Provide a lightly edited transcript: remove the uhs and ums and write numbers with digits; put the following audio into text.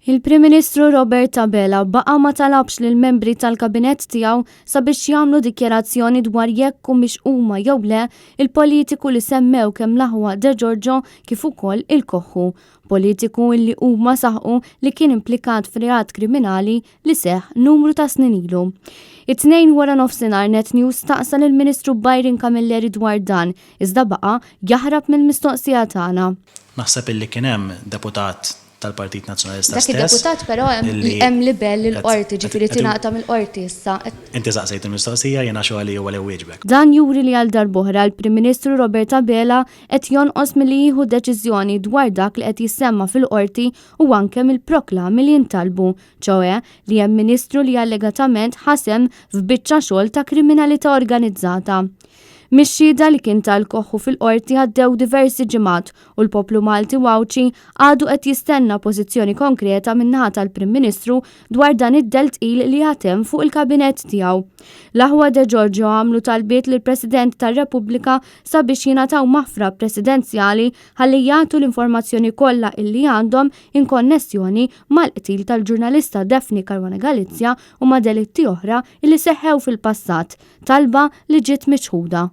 Il-Prim Ministru Robert Abela baqa' ma talabx lill-membri tal-Kabinett tiegħu sabiex jagħmlu dikjarazzjoni dwar jekk humiex huma jew le il-politiku li semmew kemm l-aħwa De Giorgio kif ukoll il-Koħħu, politiku illi huma saħqu li kien implikat f'reat kriminali li seħħ numru ta' snin ilu. It-Tnejn wara nofsinhar Net News staqsa lill-Ministru Byron Camilleri dwar dan, iżda baqa' jaħrab mill-mistoqsija tagħna. Naħseb illi kien hemm deputat tal-Partit Nazzjonalista Dak stess. id-deputat però illi hemm libell qed lill-qorti, qed ġifieri qed tingħata mill-qorti issa. Inti saqsejt il-mistoqsija, jiena xogħli huwa li nwieġbek. Dan juri li għal darb'oħra l-Prim Ministru Robert Abela qed jonqos milli jieħu deċiżjoni dwar dak li qed jissemma fil-qorti u anke mill-proklami li jintalbu, ċoe li hemm Ministru li allegatament ħa sehem f'biċċa xogħol ta' kriminalità organizzata. Mix-xhieda li kien ta l-Koħħu fil-Qorti għaddew diversi ġimgħat u l-poplu Malti u Għawdxi għadu qed jistenna pożizzjoni konkreta min-naħa tal-Prim Ministru dwar dan id-dell tqil li għad hemm fuq il-Kabinett tiegħu. L-aħwa De Giorgio għamlu talbiet lill-President tar-Repubblika sabiex jingħataw maħfra presidenzjali ħalli jagħtu l-informazzjoni kollha illi għandhom in konnessjoni mal-qtil tal-ġurnalista Daphne Caruana Galizia u ma' delitti oħra illi seħħew fil-passat, talba li ġiet miċħuda.